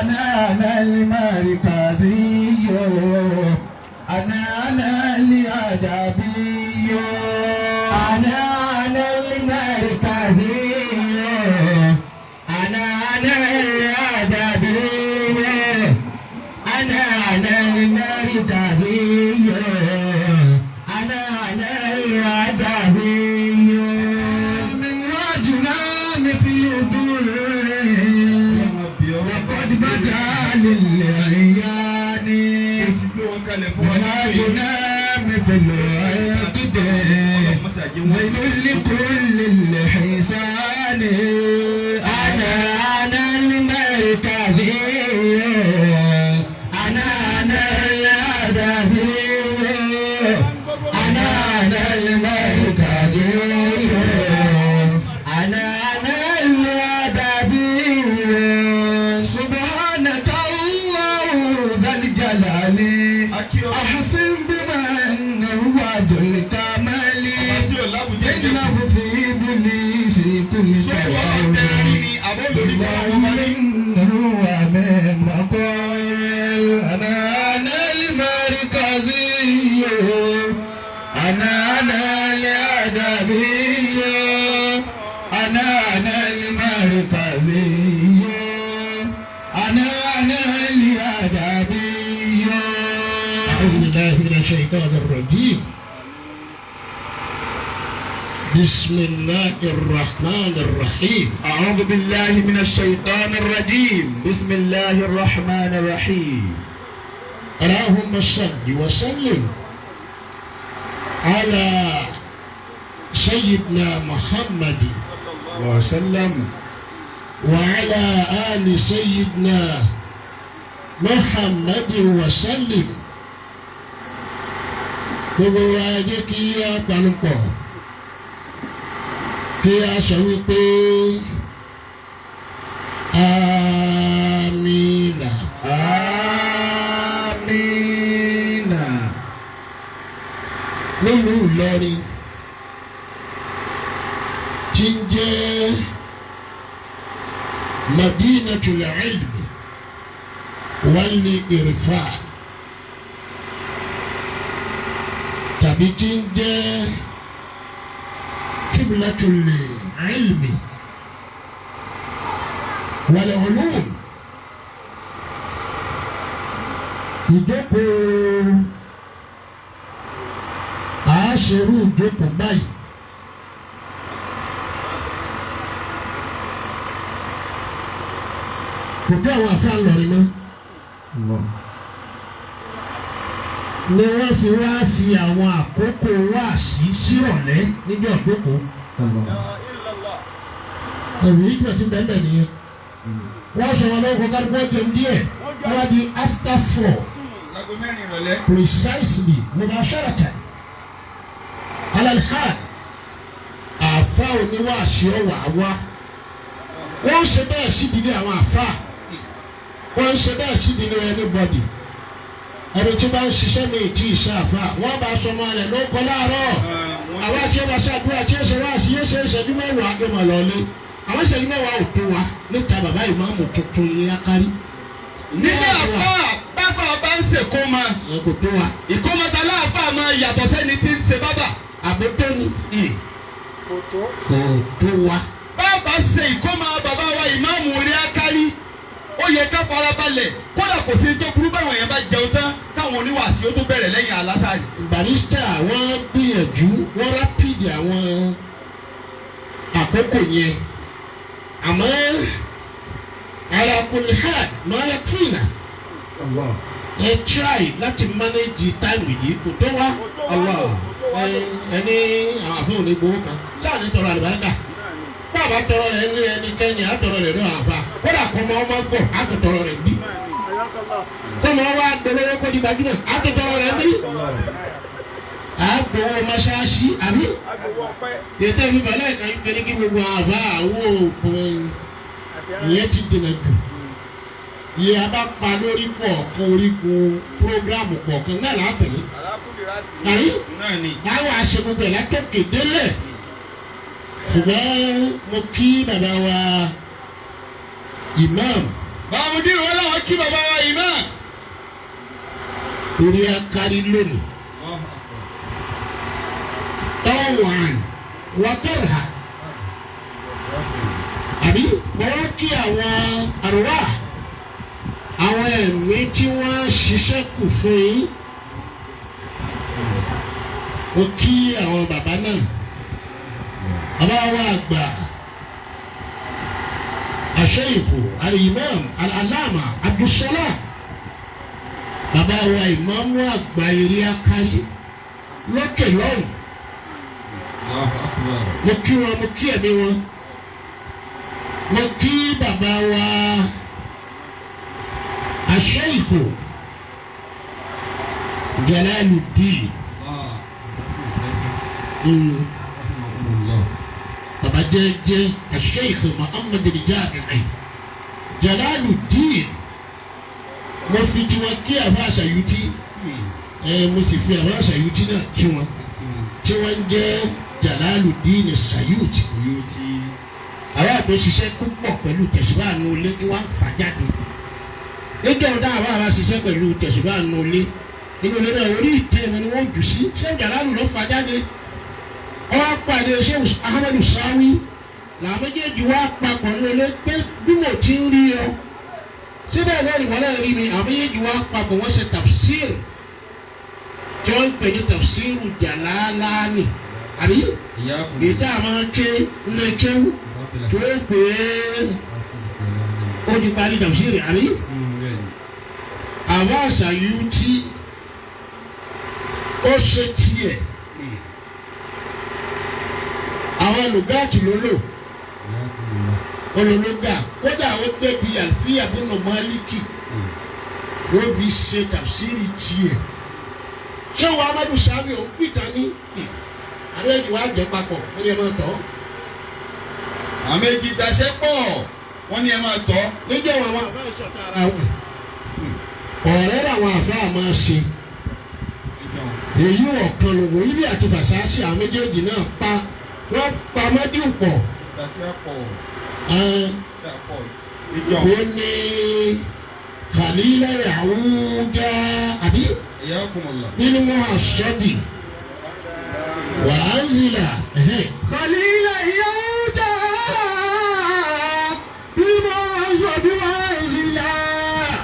أنا أنا المركزي، أنا أنا الأدبي، أنا أنا المركزي، أنا أنا الأدبي، أنا أنا المركزي، أنا أنا الأدبي. منهاجنا مثل در وقد بدا للعيان. Ti gbé wọn kalẹ̀ fún wa. منهاجنا مثل عقد زين لكل الحسان. أنا أنا المركزي، أنا أنا الأدبي، أنا أنا المركزي، أنا أنا الأدبي. سبحانك الله ذا الجلال، أحسن بمن هو ذو الكمال. Tí ò lábùjẹ́ ìjẹ́ إنه في إبليس كل sọ́wọ́ tẹ́rí ni àbọ̀ lórí fún àwọn ọmọ ní. إنه من مقال. أنا أنا المركزي، أنا أنا الأدبي، أنا أنا المركزي، أنا أنا الأدبي. أعوذ بالله من الشيطان الرجيم. بسم الله الرحمن الرحيم. أعوذ بالله من الشيطان الرجيم، بسم الله الرحمن الرحيم. اللهم صل وسلم على سيدنا محمد وسلم وعلى آل سيدنا محمد وسلم. Gbogbo wa, jẹ́ kí a panupọ̀ kí a sọ wípé amina. آمين. Nílùú Ìlọrin tí ń jẹ́ Madinatul Ilmi wal Irfan, tàbí tí ń jẹ́ Qiblatul Ilmi wal Ulum, ìjókòó àáṣerú ìjókòó báyìí kò tó àwọn àfa ńlọrin mọ́ ni wọ́n fi wá fi àwọn àkókò wáàsí sírọ̀lẹ́ níjọ́ ìjókòó. Ẹ̀rù ìgbà tí bẹ́ẹ̀ bẹ́ẹ̀ nìyẹn. Wọ́n sọ wọn lọ́wọ́ kọ́kọ́ jẹun díẹ̀, wọ́n wá di after 4 Láago 4 ìrọ̀lẹ́. Precisely, mubasharatan alalhal, àfa oníwàásí ọwà wá. Wọ́n ṣe bẹ́ẹ̀ sídìí àwọn àfa, wọ́n ṣe bẹ́ẹ̀ sídìí anybody, ẹni tí bá ń ṣiṣẹ́ mi tí ì ṣe àfa, wọ́n bá sọmọ rẹ̀ ló kọ́ láàárọ̀. Àwọn àti ọba ṣàdúrà tí ó ṣe wá sí, yóò ṣe ìṣẹ́jú 10 yóò máa lọ lé. Àwọn ìṣẹ́jú 10 ò tó wa níta. Bàbá ìmáàmù tuntun yìí akárí. Nígbà àfà báfà bá ń ṣèkómọ, Ẹ kò tó wa. ìkómọta láàfà máa yàtọ̀ sẹ́ni tí ń ṣe bábà. Àbótó ni kò tó wa. Bàbá ṣe ìkómọ bàbá wa ìmáàmù orí akárí, ó yẹ ká farabalẹ̀. Kódà kò sí tó burú báwọn èèyàn bá jẹun tán káwọn oníwàásí ó tó bẹ̀rẹ̀ lẹ́yìn alásàrì. Barrister, wọ́n gbìyànjú, wọ́n rapid àwọn àkókò yẹn, àmọ́ ala kulli hal ma yakfina. Allah. Ẹ try láti manage time yìí, kò tó wa. Allah. Ẹni àwọn àfọwọ́n ní gbowó kan sáà ní tọrọ àlùbáríkà. Bàbá tọrọ rẹ ní ẹnikẹ́ni àtọrọ rẹ ní àfa, kódà kọ́mọ ọmọ gbọ́ àtọ̀tọrọ rẹ bí kọ́mọ wa gbẹlẹ́wọ́ kó di gbajúmọ̀ àtọ̀tọrọ rẹ bí àgbọ̀wọ́ mọ́ṣáláṣí àbí ètò ìfipá lẹ́ẹ̀kan yìí pé kí gbogbo àfa àwọ̀ òpin ìyẹn ti dènà jù. Iye a bá pa lórí kọ̀ọ̀kan, orígun program kọ̀ọ̀kan náà láàpẹ̀ ní tàbí Náà ni. báwo a ṣe gbogbo ẹ̀ látòkè délẹ̀. Ṣùgbọ́n mo kí bàbá wa imam. Bàmùdírù wọn làwọn kí bàbá wa imam. Orí akárí lónìí. Tọ́wọ̀n wàkẹ́rà. Àbí mo wá kí àwọn àrùwá àwọn ẹ̀mí tí wọ́n ṣiṣẹ́ kù fún yín. Mo kí àwọn bàbá náà. Bàbá wa àgbà. Àṣeyìkù Al-Imam Al-Alama Abdulsalam. Bàbá wa ìmáàmù àgbà eré akárí lókè lọ́hùn. Mo kí wọn, mo kí ẹ̀mí wọn. Mo kí bàbá wa Àṣeyìkù Jalaluddin. Bàbá jẹ́jẹ́ Àṣeyìkù Muhammad Al-Jami'i Jalaluddin. Mo fi tiwọn kí àbá àṣàyùtì, mo sì fi àbá àṣàyùtì náà kí wọn tí wọ́n ń jẹ́ Jalaluddin Sayuti. Àwọn àti òṣìṣẹ́ púpọ̀ pẹ̀lú tẹ̀síbáànù ilé tí wọ́n ń fà jáde. Níjọ́ ọ̀dá àbá àbá ṣiṣẹ́ pẹ̀lú tẹ̀síbáànù ilé inú ilé náà orí ìtẹ́ wọn ni wọ́n jù sí. Ṣé Jalalu ló fà jáde? Ó pàdé ṣé Ahmadu Sawi làwọn méjèèjì wá papọ̀ nínú ilé pé bí mo ti ń rí ọ síbẹ̀ náà ìwọ náà rí mi. Àwọn méjèèjì wá papọ̀ wọ́n ṣe tafsir tí wọ́n ń pè ní tafsiru Jalalani àbí ìdá máa ké ńlẹ̀ kéwú tó pè é ó ti parí tafsiri àbí. Àwọn Àṣàyùtì ó ṣe tiẹ̀ àwọn lùgáàtì ló lò olólùgà kódà ó débi àlùfíà bùnà Málíkì ó fi ṣe tafsiri tiẹ̀. Ṣé wàá Amadu Sawi òun pìtàn ní àwọn èjì wàá jẹ papọ̀ ó ní ẹ máa tọ́. Àwọn méjì gbaṣẹ́ pọ̀ wọ́n ní ẹ máa tọ́. Níjẹ́ wọn àwọn àfáà ìṣọ̀tà ara wọn. Ọ̀rẹ́ làwọn àfáà máa ṣe. Èyí ọ̀kan lòun ibi àti fàṣáṣì àwọn méjèèjì náà pa wọ́n pa mọ́díù pọ̀. Ó ní Khalila Yahuda àbí nínú mọ́ àṣọ́bì wàhálà. Khalila Yahuda nínú àṣọ́bì wàhálà.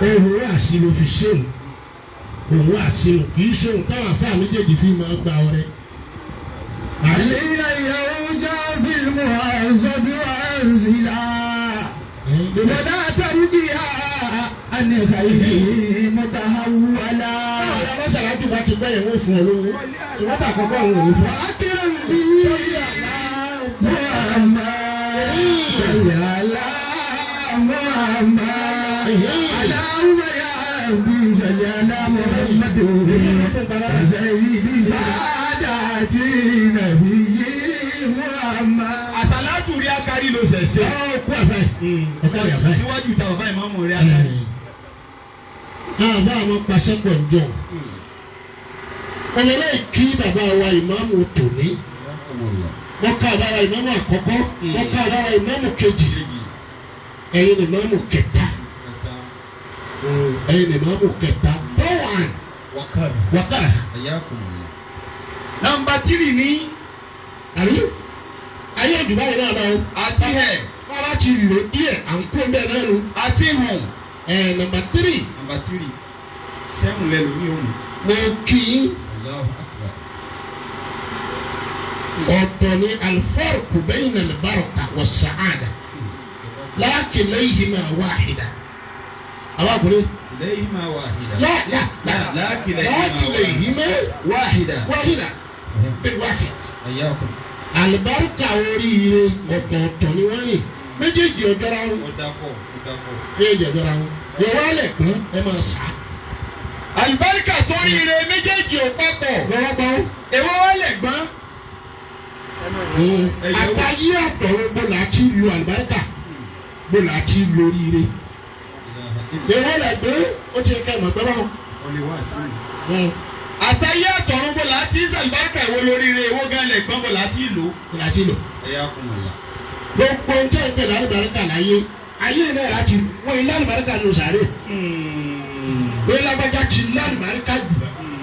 Ohun àṣì ló fi ṣéun, ohun àṣì kì í ṣéun táwọn afáà méjèèjì fi máa gba ọrẹ. Khalila Yahuda nínú àṣọ́bì wàhálà. Wala tarji'a an khayri mutahawwala. Àwọn aṣáájú bá ti gbẹ́yẹ̀ wọ́n fún ọ lówó. Ìwọ́n àkọ́kọ́ àwọn òun fún. Akrim bihi Muhammad salli ala Muhammad. Allahumma ya Rabbi salli ala Muhammad sayyidi saadati nabiyyi Muhammad. Àsàlátù rí akárí ló ṣẹ̀ṣẹ̀. Ọ̀ kú àfẹ́. Ọ̀ká rẹ̀ àfẹ́. Níwájú ìta bàbá ìmáàmù rí akárí. Àbá àwọn pàṣẹ pọ̀ ń jọ. Ọmọ náà kí bàbá wa ìmáàmù tòní. Wọ́n ká bàbá wa ìmáàmù àkọ́kọ́. Wọ́n ká bàbá wa ìmáàmù kejì. Ẹ̀yin ni ìmáàmù kẹta. Ẹ̀yin ni ìmáàmù kẹta. Bọ́wọ̀n wákàrà. Nọ́mbà 3 ní. Àbí ayé ìdùbá yìí náà bá wọn. Àti ẹ̀. Bàbá ti lò díẹ̀ à ń kó bẹ́ẹ̀ náà nù. Àti hùn. Ẹ̀ nọ́mbà 3. Nọ́mbà 3 sẹ́wọ̀n lẹ lómi òun. Mo kí i. Ọ̀tọ̀ ni alifarku bayna al-baraka wa as-sa'ada lakilayhima wahida. Àwọn àkùrẹ́. Kilayhima wahida. La la la. Lakilayhima wahida. Wahida. Bẹ́ẹ̀ wahid. Alibarika oríire ọ̀tọ̀ọ̀tọ̀ ni wọ́n ní méjèèjì ọjọ́ra wọn. Méjèèjì ọjọ́ra wọn. Ìwọ alẹ̀ gbọ́n ẹ máa sá. Alibarika tó ríire méjèèjì ò papọ̀. Lọ́wọ́ gbọ́n. Èwo wá lẹ̀ gbọ́n. Àtàyé àtọ̀run bó la ti lo alibarika bó la ti lo oríire. Èwo lẹ̀ gbọ́n ó ti kẹ́ ẹ̀ mọ̀ gbọ́n báwọn. Àtàyé àtọ̀run bó la ti sàlùbáríkà èwo lóríire èwo gan lẹ̀ gbọ́n bó la ti lò. Bó la ti lò. Gbogbo ń tẹ́ ń tẹ̀lé alibarika láyé Ayé náà láti wọ́n ilé àlùbáríkà nù sàárè. Wọ́n lágbájá ti lálùbáríkà jù.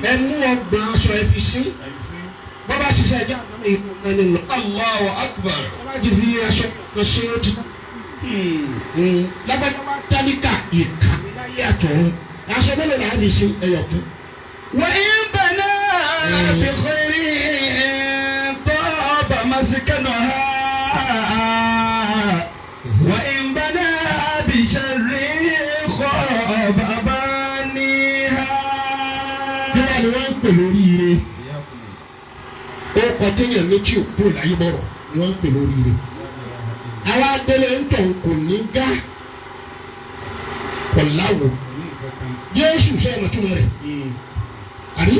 Ẹ mú ọgbọ̀n aṣọ ẹ fi sí. Bọ́bá ṣiṣẹ́ ẹjọ́ àwọn ìlú ẹni lọ. Allahu akbar. Bọ́bá ti fi aṣọ kan ṣe ó ti. Lágbájá wá tálíkà ìka láyé àtọ̀run. Aṣọ mélòó là á fi sí ẹyọ kan? وإن بنى بخير طاب مسكنها وإن بنى بشر خاب بانيها. Kí wàá ni wọ́n ń pè lórí ire? Ó kọ téèyàn méjì ò kúrò láyé bọ̀rọ̀ ni wọ́n ń pè lórí ire. Àwa délé ń tọ̀ kò ní gá kò láwo. Jésù sẹ́yìn mọ̀túnmọ̀ rẹ̀. Àbí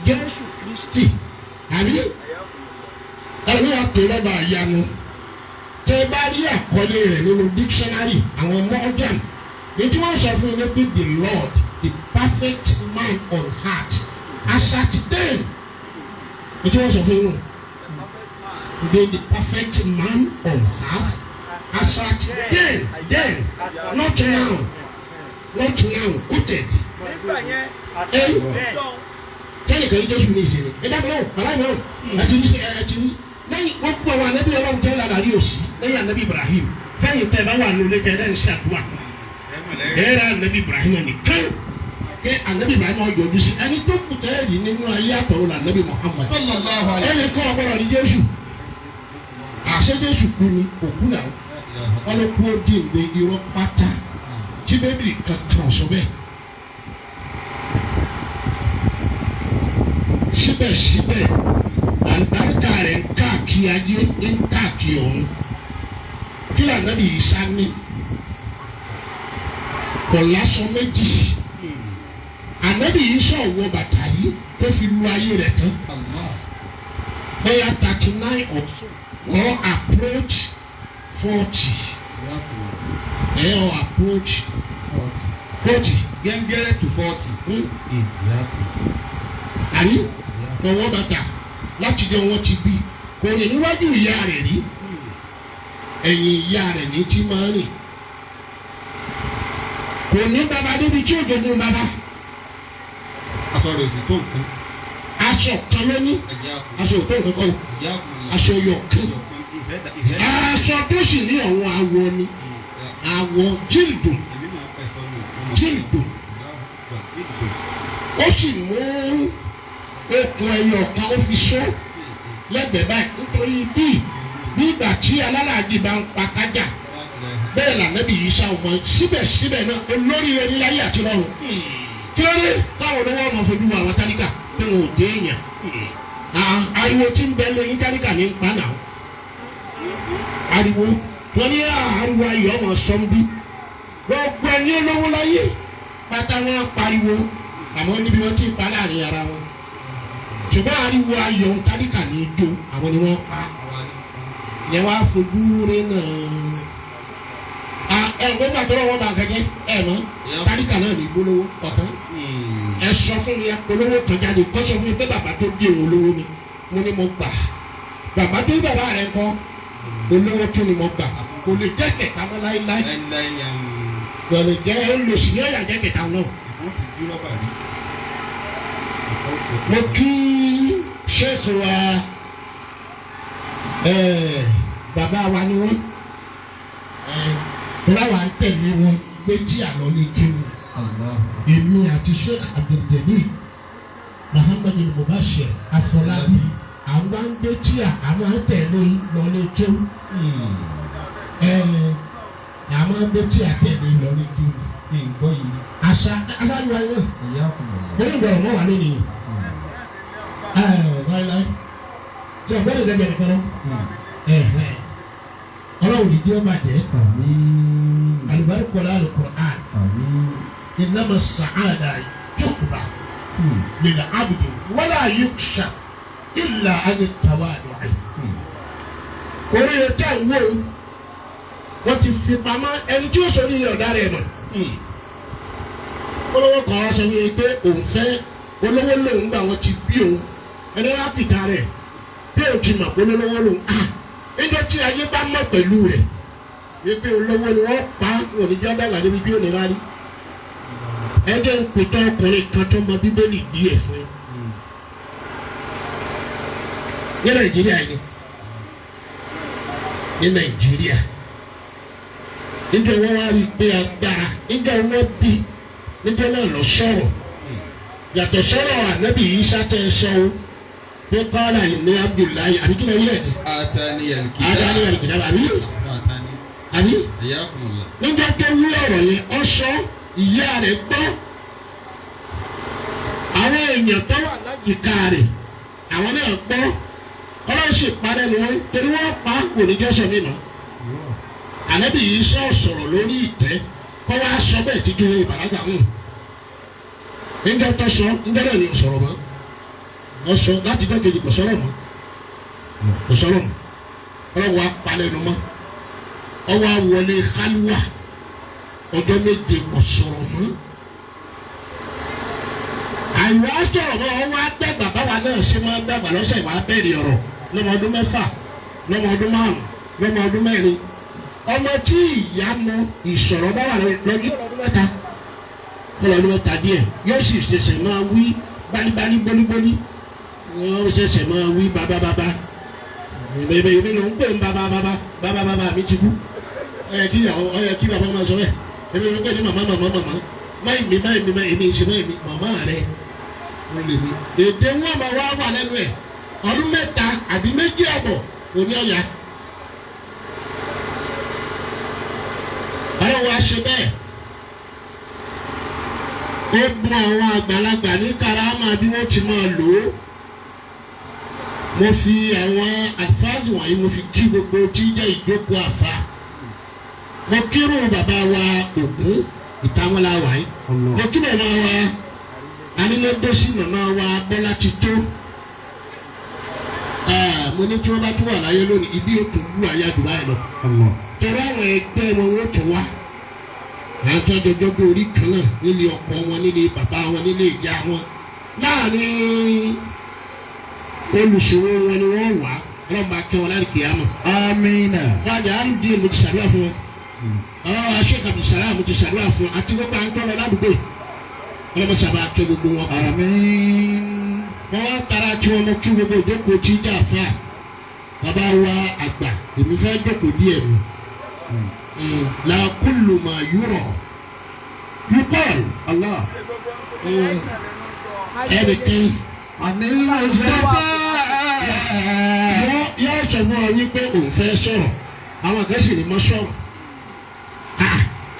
Jésù Kristi àbí ẹ̀rí àpè lọ́ba àyanu. Tẹ́ bá rí àkọlé rẹ̀ nínú dictionary àwọn Morgan ní tí wọ́n sọ fún yín pé the Lord, the perfect man on earth as at then, ní tí wọ́n sọ fún yín nù the perfect man on earth as at then, not now, not now, quoted. Tẹ́lẹ̀ kan ní Jésù ní ìsinmi ẹ dábìá náà bàbá mi náà ẹ ti rí ẹ ti rí lẹ́yìn gbogbo àwọn anabi Ọlọ́run tẹ́ ládàrí òsì lẹ́yìn anabi Ibrahim fẹ́yìn tẹ́ bá wà ní olè tẹ́ ẹ ń ṣàdúrà ẹ rà anabi Ibrahim nìkan kẹ anabi Ibrahim ọjọ́ ojú sí ẹni tó kù tẹ́ ẹ rí nínú ayé àtọ̀run la anabi Muhammad Sallallahu alayhi. ẹni kọ́ ọgbọ́dọ̀ ní Jésù àṣẹ Jésù kú ni òkú náà wọn ló kú ó dín ní irọ́ pátá tí bébìlì kankan sọ bẹ́ẹ̀. Síbẹ̀síbẹ̀ àlùbáríkà rẹ̀ ń káàkiri ayé ń káàkiri ọ̀run. Kí lànàbì Ìsá ní? Kò láṣọ méjì. Ànábì Ìsá ò wọ bàtà yìí tó fi lu ayé rẹ̀ tán. Bóyá 39 or so or approach 40. Ẹ or approach 40. Gẹ́ngẹ́rẹ́ to 40. Àní ọwọ́ bàtà láti jẹ́ wọ́n ti bí kò ní níwájú ìyá rẹ̀ rí ẹ̀yìn ìyá rẹ̀ ní tí máa rìn kò ní bàbá débi tí òjòògùn bàbá. Aṣọ rẹ̀ ò sì tó nǹkan. Aṣọ kan ló ní aṣọ òtó nǹkan kọ́ aṣọ yọ̀ kan aṣọ tó sì ní ọ̀wọ́n awọ ni awọ jíǹdù jíǹdù ó sì mú okùn ẹyọ kan ó fi sọ lẹ́gbẹ̀ẹ́ báyìí nítorí bíi bí ìgbà tí alálàájì bá ń pa kájà bẹ́ẹ̀ lànàbì yìí sá ọmọ síbẹ̀síbẹ̀ náà olórí ẹni láyé àti lọ́run. Kí ló dé táwọn olówó ọmọ fojú wo àwọn tálíkà pé wọn ò dé èèyàn? Ariwo tí ń bẹ lóyún tálíkà ní pa náà ariwo wọn ní ariwo ayọ̀ ọmọ sọ́nbí gbogbo ẹni olówó láyé pátá wọn pariwo àmọ́ níbi wọn ti pa láàrin ara wọn ṣùgbọ́n ariwo ayọ̀ ń tálíkà ní ijó àwọn ni wọ́n pa yẹn wá fojú rí náà ẹ gbọ́dọ̀ àtọ́rọ̀ wọn bá kẹ́kẹ́ ẹ mọ́ tálíkà náà ní gbólówó ọ̀tán. Ẹ sọ fún mi olówó kan jáde kọ́ sọ fún mi pé bàbá tó bí òun olówó ni mo ní mo gbà bàbá tó bí bàbá rẹ kọ́ olówó tún ni mo gbà kò lè jẹ́ kẹta mọ́ láéláé kò lè jẹ́ olùsí ní ọ̀yà jẹ́ kẹta náà. Mo kí ṣéèkì wa bàbá wa ni wọ́n láwa ń tẹ̀lé wọn méjì àlọ́ ní kéwù èmi àti Sheikh Abdulgani Muhammad Mubashir Afọlábí àwọn ń gbé tíà àwọn ń tẹ̀lé lọ́lé kéwù àwọn ń gbé tíà tẹ̀lé lọ́lé kéwù àṣà aṣáájú wa yẹn wọ́n ní ìgbọ̀rọ̀ mọ́ wà lónìí láíláí tí ọ̀gbẹ́ni dẹ́gbẹ̀ẹ́ nìkan lọ ọlọ́run ní jẹ́ ọbàjẹ́ alùbáríkọ̀lá alukur'an innama sa'ada juhba lil abdi wala yukshaf illa ani tawadu'i. Oríire tẹ̀ ń wò wọ́n ti fi pamọ́ ẹni tí ó sọ oríire ọ̀dá rẹ̀ mọ̀. Olówó kan sọ fún mi pé òun fẹ́ olówó lòun gbà wọ́n ti bí òun ẹni wọ́n á pìtà rẹ̀ bí òun ti mọ̀ pé olówó lòun á níjọ́ tí ayé bá mọ̀ pẹ̀lú rẹ̀ Wípé olówó ni wọ́n pa oníjọ́ dàgbà débi bí òní rárí. Ẹjẹ́ ń pètè ọkùnrin kan tó mọ Bíbélì díẹ̀ fún yín. Ní Nàìjíríà yìí, ní Nàìjíríà, níjọ́ wọn wá rí i pé agbára, níjọ́ wọn bí, níjọ́ náà lọ sọ̀rọ̀. Yàtọ̀ sọ̀rọ̀ ànábì Ìsá tẹ́ ẹ sọ o, pé kọ́lá ní Abdullahi, àbí kí ni ẹ wílẹ̀ dé? Atani alikita. Adani alikita, àbí? Atani. Àbí? Ayakumullah. Níjọ́ tó wí ọ̀rọ̀ yẹn, ó sọ ìyá rẹ̀ gbọ́. Àwọn èèyàn tó wà láyìíká rẹ̀, àwọn náà gbọ́. Ọlọ́run sì parẹ́ ni wọ́n, torí wọ́n pa kò ní jọ́sọ̀ mi mọ́. Ànábì yìí sọ sọ̀rọ̀ lórí ìtẹ́, kọ́ wá sọ bẹ́ẹ̀ títí ìbàlágà hùn. Níjọ́ tó sọ, níjọ́ náà ni ò sọ̀rọ̀ mọ́. Wọ́n sọ láti jọ́ kejì kò sọ̀rọ̀ mọ́. Kò sọ̀rọ̀ mọ́. Ọlọ́run wa palẹ̀ nu mọ́. Ọwọ́ àwọlé kálíwà ọjọ́ méje kò sọ̀rọ̀ mọ́. Àìwá sọ̀rọ̀ mọ́ ọwọ́ àdàgbà báwa náà ṣe máa ń dàgbà lọ́sẹ̀ wàá bẹ̀rẹ̀ ọ̀rọ̀ lọ́mọ ọdún 6, lọ́mọ ọdún 5, lọ́mọ ọdún 4. Ọmọ tí ìyá mọ ìsọ̀rọ̀ bá wà lọ́jọ́ ọdún 3, ọlọ́dún 3 díẹ̀ yóò sì ṣẹ̀ṣẹ̀ máa wí bálíbálí bólíbólí, yóò ṣẹ̀ṣẹ̀ máa wí bàbá bàbá. Èmi ló ń pè ń bàbá bàbá bàbá bàbá mi ti kú. Ó yẹ kí ìyàwó, ó yẹ kí bàbá máa sọ bẹ́ẹ̀. Èmi ló ń pè ní màmá màmá màmá. Máì mi máì mi máì mi ṣe máì mi màmá rẹ̀ ń lè mi. Èdè wọn máa wá wà lẹ́nu ẹ̀. Ọdún 3 àbí 2.5 òní ọ̀yà. Ọlọ́run wa ṣe bẹ́ẹ̀. Ó bùn àwọn àgbàlagbà ní karama bí wọ́n ti máa lò ó. Mo fi àwọn àlùfáàsì wọ̀nyí mo fi kí gbogbo tí jẹ́ ìjókòó àfa. Mo kírun bàbá wa Ògún ìtàwọ́lá wa yìí. Mo kí màmá wa Anílẹ́dọ́sí, màmá wa Bọ́lá ti tó. Mo ní tí wọ́n bá tún wà láyé lónìí, ibi òkú wú àyà Dubai lọ. Tọ́lá àwọn ẹgbẹ́ wọn wọ́n tún wá. Àwọn tó jọjọ́ gbé orí kan náà nílé ọkọ wọn, nílé bàbá wọn, nílé ìyá wọn. Láàrin olùṣòwò wọn ni wọ́n wà, ọlọ́run bá kẹ́ wọn láti kìyàmọ̀. Amina. Wájà alùdí mo ti ṣàdúrà fún wọn. Bàbá wa Sheikh Abdulsalam mo ti ṣàdúrà fún wọn àti gbogbo àwọn tọ́lọ ládùúgbò. Ọlọ́mọ sábà kẹ́ gbogbo wọn. Àmín. Wọ́n wá tara tí wọ́n mú kí gbogbo ìjókòó tí dà fà. Bàbá wa àgbà èmi fẹ́ jókòó díẹ̀ mi. La kullu ma yura yuqal. Allah. Ẹnìkan. Anil Mustafa. Yóò sọ fún ọ wípé òun fẹ́ sọ̀rọ̀, àwọn kan sì ní mọ́ sọ̀rọ̀.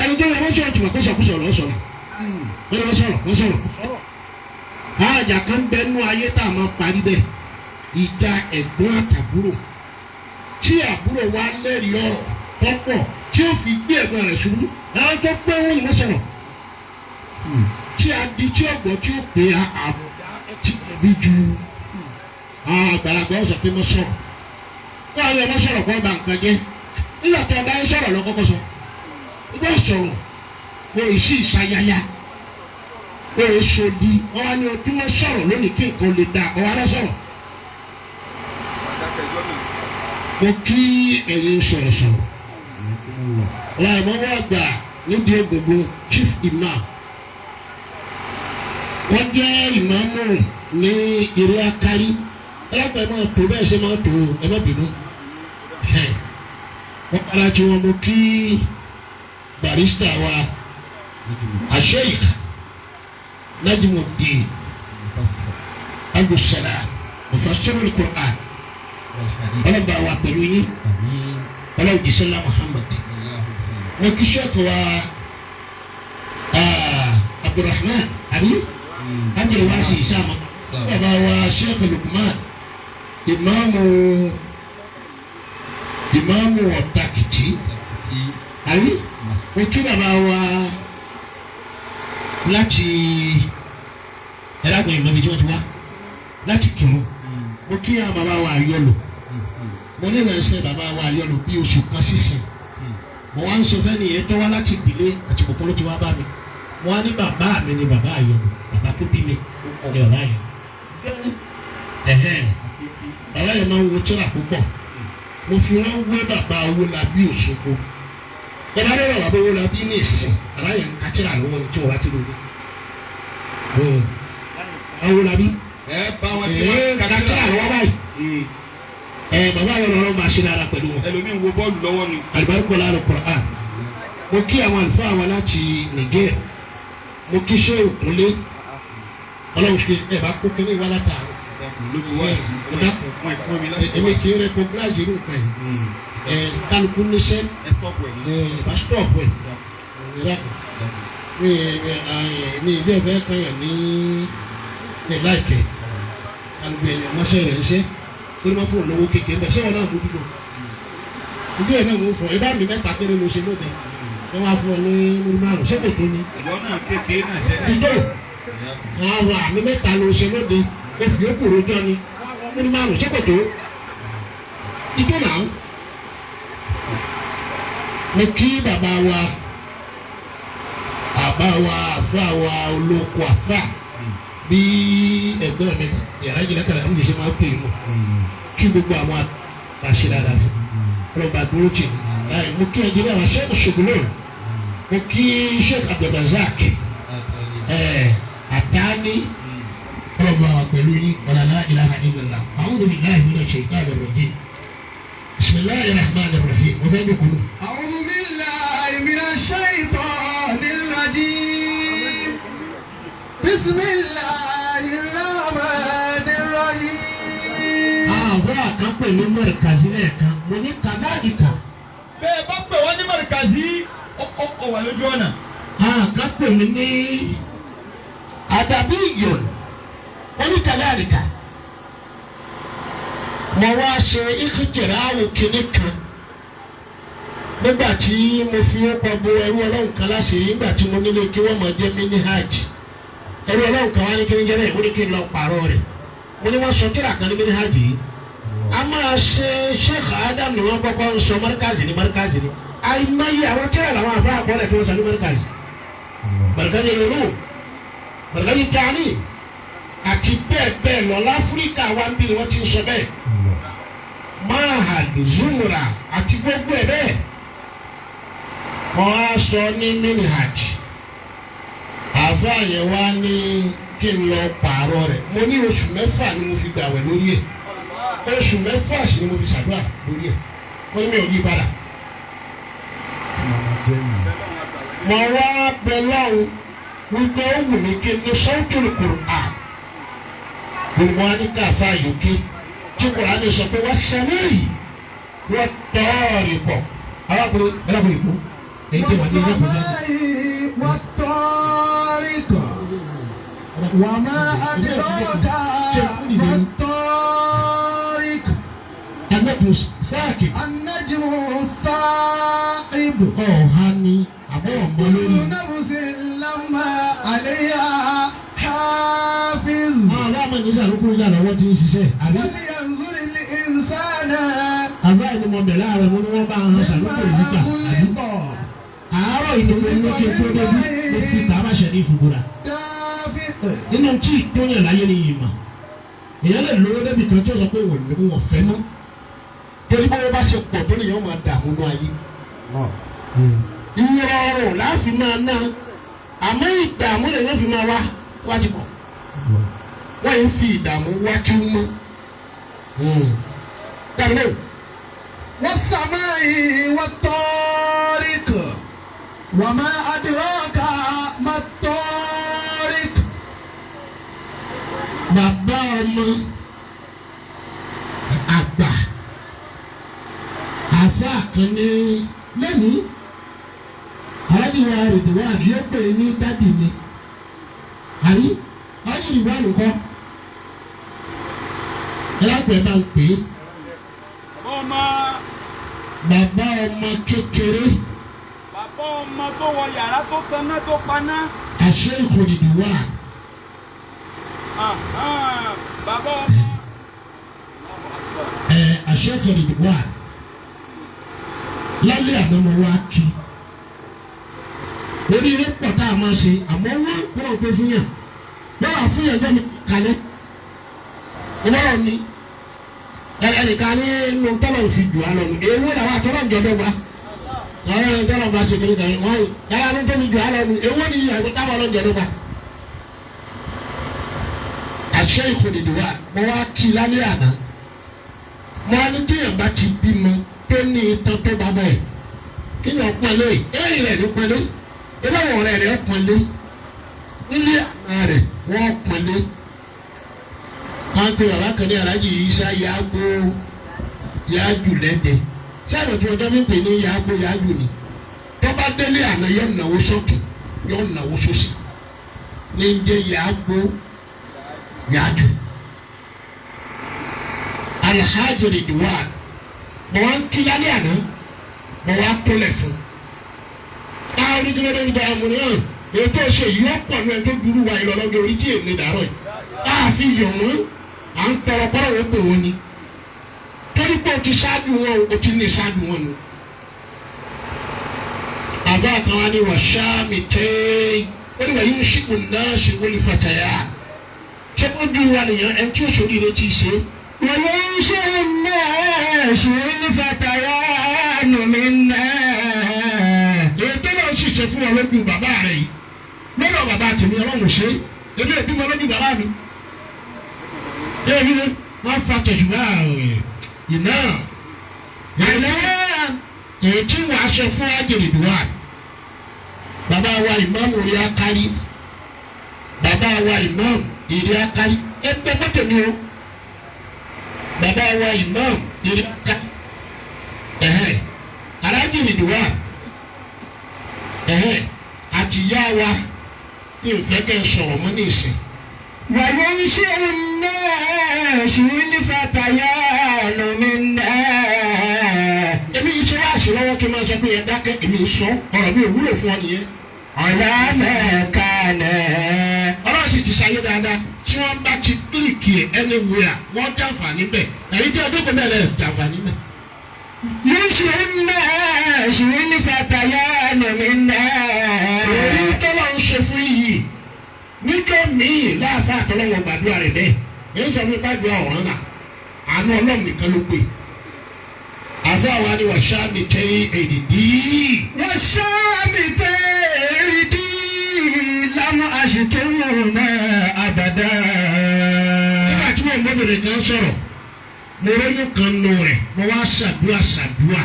Ẹni tó yẹ mọ́ sọ̀rọ̀ tìmọ̀ pé sọ̀kúsọ̀ lọ́ sọ̀rọ̀. Wọ́n ní wọ́n sọ̀rọ̀, wọ́n sọ̀rọ̀. Àjà kan bẹ nú ayé tá a máa parí bẹ́ẹ̀. Ìjà ẹ̀gbọ́n àtàbúrò. Tí àbúrò wa lẹ́rìí ọ̀rọ̀ tọ́pọ̀ tí ó fi gbé ẹ̀gbọ́n rẹ̀ ṣubú. Àwọn tó pé wọ́n ní wọ́n sọ̀rọ̀. Tí a di tí ọ̀gbọ́n tí ó pè é àbùdá ti bí ju àgbàlagbà ọ̀sọ̀ pé mo sọ̀rọ̀. Wọ́n á yọ ọmọ sọ̀rọ̀ kó ba nǹkan jẹ́. Nígbà tó ọba yẹn sọ̀rọ̀ lọ kọ́kọ́ sọ. Ìgbà sọ̀rọ̀ kò sì ṣayaya. Kò sòdì. Wọ́n wá ní o tún mọ́ sọ̀rọ̀ lónìí kí nǹkan lè da ọ̀wá lọ sọ̀rọ̀. Mo kí ẹ̀yin sọ̀rọ̀sọ̀rọ̀. Ọ̀la ìmọ̀wọ́ àgbà nídìí Ògùngun Chief Imam. Wọ́n jẹ́ ìmáàmù ní eré akárí. Ẹlẹ́gbẹ̀ẹ́ máa tó bẹ́ẹ̀ ṣe máa tó ẹ má bínú. Wọ́n padà tí wọ́n mú kí barista wa Sheikh Najmuddin Abdulsalam Mufassirul Qur'an. Ọlọ́ba wa pẹ̀lú yín. Ọlọ́run jísọ́lá Muhammad. Mo kí Sheikh wa Abdulrahman àbí Abdulwasi Isama. Bàbá wa Sheikh Lukman ìmáàmù Ọ̀tàkìtì àbí mo kí bàbá wa láti ẹ̀rọ ìmọ̀ ibi tí wọ́n ti wá láti kírun. Mo kí àwọn bàbá wa Àyọlò. Mo ní ìrẹsẹ̀ bàbá wa Àyọlò bí oṣù kan sísìn. Mo wá ń sọ fẹ́ nìyẹn tó wá láti ìdílé àti kòkó ló ti wá bá mi. Mo wá ní bàbá mi ni bàbá Àyọlò, bàbá tó bí mi ni bàbá Àyọlò. Bàbá yẹn máa ń wo tírà púpọ̀. Mo fi wọ́n wé bàbá Owólabí Òṣogbo. Ẹ bá dọ̀rọ̀ bàbá owó la bí ní ìsìn bàbá yẹn ń kàtìrà lọ́wọ́ ní tí wọ́n bá ti lóde. Owó la bí Ẹ bá wọn tí ẹ wọ́n kàtìrà lọ́wọ́ báyìí. Ẹ bàbá yẹn lọ́rọ́ máa ṣe dára pẹ̀lú wọn. Ẹlòmíín wo bọ́ọ̀lù lọ́wọ́ ni. Alibarika la Qur'an. Mo kí àwọn àlùfáà wa láti Niger. Mo kí Shehu Kúnlé. Ọlọ́run ṣe ẹ bá kó kínní wá látàárọ̀. Lójú wá sí wọn ìfún mi láti Èmi kì í recognize irú nǹkan yìí. Ẹ kálukú níṣẹ́ ẹ stop ẹ ní. ẹ bá stop ẹ. Ẹ mi mi ìjẹ́ ìfẹ́ kan yàn ní ní láìkẹ́. Kálukú ẹ̀yàn mọ́ṣẹ́ rẹ̀ ń ṣe. Ó ní wọ́n fún òun lówó kékeré bẹ́ẹ̀ ṣé wọn náà mójútó. Ìdí ẹ̀ náà mò ń fọ ẹ bá mi mẹ́ta péré ló ṣe lóde. Wọ́n wá fún ọ ní múrí márùn-ún ṣé kò tó ni? Ìwọ náà kékeré náà tẹ́lẹ̀. Ìjọ àwọn àmì mẹ́ta ló ṣe lóde oṣù yòókù rojọ́ ni múrí márùn-ún ṣé kò tó? Ìjọ náà. Mo kí bàbá wa àbá wa àfa wa olóko àfa bí ẹ̀gbọ́n mi yàrá ìjìnlẹ̀ kàrà ń ṣe máa ń pè é mọ̀ kí gbogbo àwọn àṣẹ dáadáa fún ọlọ́ba dúró tì ní. Mo kí ẹnjìnìá wa Sheikh Ṣògùlò, mo kí Sheikh Abdulrazak Àdáni ọlọ́ba wa pẹ̀lú yín ọ̀làlá ilaha illallah a'udhu billahi minash shaitanir rajim bismillahir rahmanir rahim mo fẹ́ dùkú nù. أعوذ بالله من الشيطان الرجيم بسم الله الرحمن الرحيم Àwọn àkànpẹ̀ ní mọ̀rẹ̀kàzí lẹ́ẹ̀kan mo ní kàdáàdìkà. Bẹ́ẹ̀ bá pè wọ́n ní mọ̀rìkàzí ó wà lójú ọ̀nà. Àkànpẹ̀ mi ní àdàbí ìyọ̀n oníkàdáàdìkà. Mo wá ṣe ìkìtìrà àwò kìíní kan nígbà tí mo fi ó kọ bo ẹrú ọlọ́run kan láṣìírí nígbà tí mo nílé kí wọ́n máa jẹ́ mini hajj. Ẹrú ọlọ́run kan wá ní kí ní jẹ́ bẹ́ẹ̀ ó ní kí n lọ pààrọ̀ rẹ̀. Mo ní wọ́n sọ tíra kan ní mini hajj yìí. A máa ṣe Sheikh Adam ni wọ́n kọ́kọ́ ń sọ mọ́ríkàzì ní mọ́ríkàzì ní. Àìmọye àwọn tíra làwọn àfa àkọọ́lẹ̀ tí wọ́n sọ ní mọ́ríkàzì. Mọ́ríkàzì yorùbá, mọ́ríkàzì tani àti bẹ́ẹ̀ bẹ́ẹ̀ lọ láfíríkà wa ń bí ni wọ́n ti ń sọ bẹ́ẹ̀. Mahad Zumra àti gbogbo ẹ̀ bẹ́ẹ̀. Wọ́n á sọ ní minhaj. Àfa yẹn wá ní kí n lọ pààrọ̀ rẹ̀. Mo ní oṣù mẹ́fà ni mo fi gbàwẹ̀ lórí ẹ̀. Oṣù mẹ́fà sì ni mo fi ṣàdúrà lórí ẹ̀. Wọ́n ní mi ò ní padà. Mo wá bẹ lọ́hùn wípé ó wù mí kí n ní sọ́ọ̀tún Qur'an. Gbogbo wa ní káfa yòókè tí Qur'an sọ pé wọ́n sẹ́mi wọ́n tọ́ọ̀rì pọ̀. Arákùnrin arákùnrin kú. Èyí tí wọ́n ní ilé ìgbọ̀nsẹ̀. والسماء والطارق وما أدراك ما الطارق Anábùs fáàkì النجم الثاقب ọ̀hán ni àbọ̀ ọ̀mọ́ lórí. كل نفس لما عليها حافظ Àwọn aláàmọ̀ ní sàlùkù ìjà lọ́wọ́ ti ń ṣiṣẹ́. Àbí ولينظر الإنسان àbá ẹni mo bẹ̀ láàárọ̀ mo ní wọ́n bá hàn sàlùkù ìjà. مما Àbí خلق àárọ̀ ìlú mo ní kí n tó débi mo fi tàbá ṣẹ̀rí ìfúgbúra. دافق Nínú tí ìtọ́yàn láyé ni ìmọ̀. Èèyàn lè lówó débi kan tí ó sọ pé wọ́n ní wọ́n fẹ́ mọ́. Torí bó bá ṣe pọ̀ tó nìyẹn máa dààmú nú ayé. Ìrọ̀rùn láàfin máa ná àmọ́ ìdààmú lè yẹn fi máa wá wájú pọ̀. Wọ́n yìí fi ìdààmú wá kí wọ́n mọ́. Dàbí náà. والسماء والطارق وما أدراك ما الطارق Bàbá ọmọ àgbà àfa kan ní lẹ́nu arábìnrin Ridwan yóò pè é ní dádì mi àrí arábìnrin Ridwan kọ́ ẹlẹ́pẹ̀ẹ́ bá ń pè é Bàbá ọmọ bàbá ọmọ kékeré bàbá ọmọ tó wọ yàrá tó taná tó paná. àṣẹ Ridwan Ahán, bàbá ọmọ. ẹ àṣẹ Ridwan lálẹ́ àná mo wá kí oríire pọ̀ tá a máa ṣe àmọ́ wọ́n kúrò pé fún yàn wọ́n wà fún yàn jẹ́ mi kalẹ̀ ìwọ́rọ̀ ni ẹnìkan ní inú tọ́lọ̀ fi jù á lọ nù èwo làwọn àtọ́lọ̀ ń jọ dọ́gba Àwọn ẹni tọ́lọ̀ bá ṣe kiri kan wọ́n yàrá ló ń tóbi jù alọ́ nu èwo ni ìyàwó táwọn ọlọ́njẹ ló bá. Àṣẹ ìkòdìdì wa mo wá kí i lálẹ́ àná. Mo á ní téèyàn bá ti bímọ tó ní itan tó bàbá ẹ̀. Kéèyàn pọ́nlé ẹ̀yìn rẹ̀ ló pọ́nlé. Eléwọ̀n rẹ̀ rẹ̀ pọ́nlé. Nílé àná rẹ̀ wọ́n pọ́nlé. Wọ́n pe bàbá kan ní Alhaji Isa Yaago Yaaju lẹ́dẹ̀ẹ́ sábà tí ọjọ́ mi pè ní yaago yaaju ni tọ́ba délé àná yọ nàwó sọ́tún yọ nàwó sósì ní ń jẹ́ yaago yaaju. Alhaji Ridwan mo wá ń kí lálẹ́ àná mo wá kólẹ̀ fún un. Ní kí ló dé nígbà àmúni hàn ètò ìṣe yìí ọ̀pọ̀ ní ẹni tó dúró wa ìlọlọ́jọ́ orí tí èmi dàrọ̀ yìí. Àfi yọ̀ wọ́n à ń tọrọ kọ́rọ̀ wọ́n pè wọ́n ni torí pé o ti ṣáájú wọn o ti ní ṣáájú wọn nu. Àbá kan wá ní wàṣáàmì tẹ́ ó ní wàyí ń ṣìkò náà ṣe wọlé fàtàyà. Ṣé ó dùn wà nìyẹn ẹni tí òṣèré rẹ ti ṣe? وينشئ الناس الفتيان منا. Èyí tó náà ń ṣiṣẹ́ fún wa lójú bàbá rẹ yìí. Lọ́dọ̀ bàbá tèmi ọlọ́run ṣe é. Èmi ò bímọ lójú bàbá mi. Èmi ni wọ́n fa tẹ̀sùbá iná. Èyí tí wàá ṣe fún Ajìrìdùwà. Bàbá wa ìmáàmù rí akárí. Bàbá wa ìmáàmù ìrí akárí. Ẹgbẹ́ bọ́tẹ̀ mi o. Bàbá wa ìmáàmù ìrí akárí. Ẹ̀hẹ́n. Arájìrìdùwà. Ẹ̀hẹ́n. Àtìyá wa ìfẹ́ kẹ́ sọ̀rọ̀ mọ́ ní ìsìn. وينشئ الناس الفتيان منا. Èmi yìí ṣe wáàsí lọ́wọ́ kí n máa sọ pé ẹ dákẹ́ èmi ń sọ ọ̀rọ̀ mi ò wúlò fún ọ nìyẹn. على ما كان. Ọlọ́run sì ti ṣayé dáadáa tí wọ́n bá ti kílìkì ẹ̀ anywhere wọ́n jàǹfààní bẹ̀ ẹ̀yin tí ọdún kan mẹ́rẹ̀ jàǹfààní bẹ̀. ينشئ الناس الفتيان منا. Èyí tọ́lọ́ ń ṣe fún yìí níjọ́ míì láàfáà tọ́lọ́wọ́ gbàdúrà rẹ̀ bẹ́ẹ̀ èyí sọ fún gbàdúrà ọ̀ràn náà àánú Ọlọ́run nìkan ló gbé. Àfáà wa ni wàṣà mi tẹ́ èdìdí. والشام تردي لم أشتمنا أبدا. Nígbà tí mo ń bọ́bìnrin kan sọ̀rọ̀ mo róyún kan nù rẹ̀ mo wá ṣàdúrà ṣàdúrà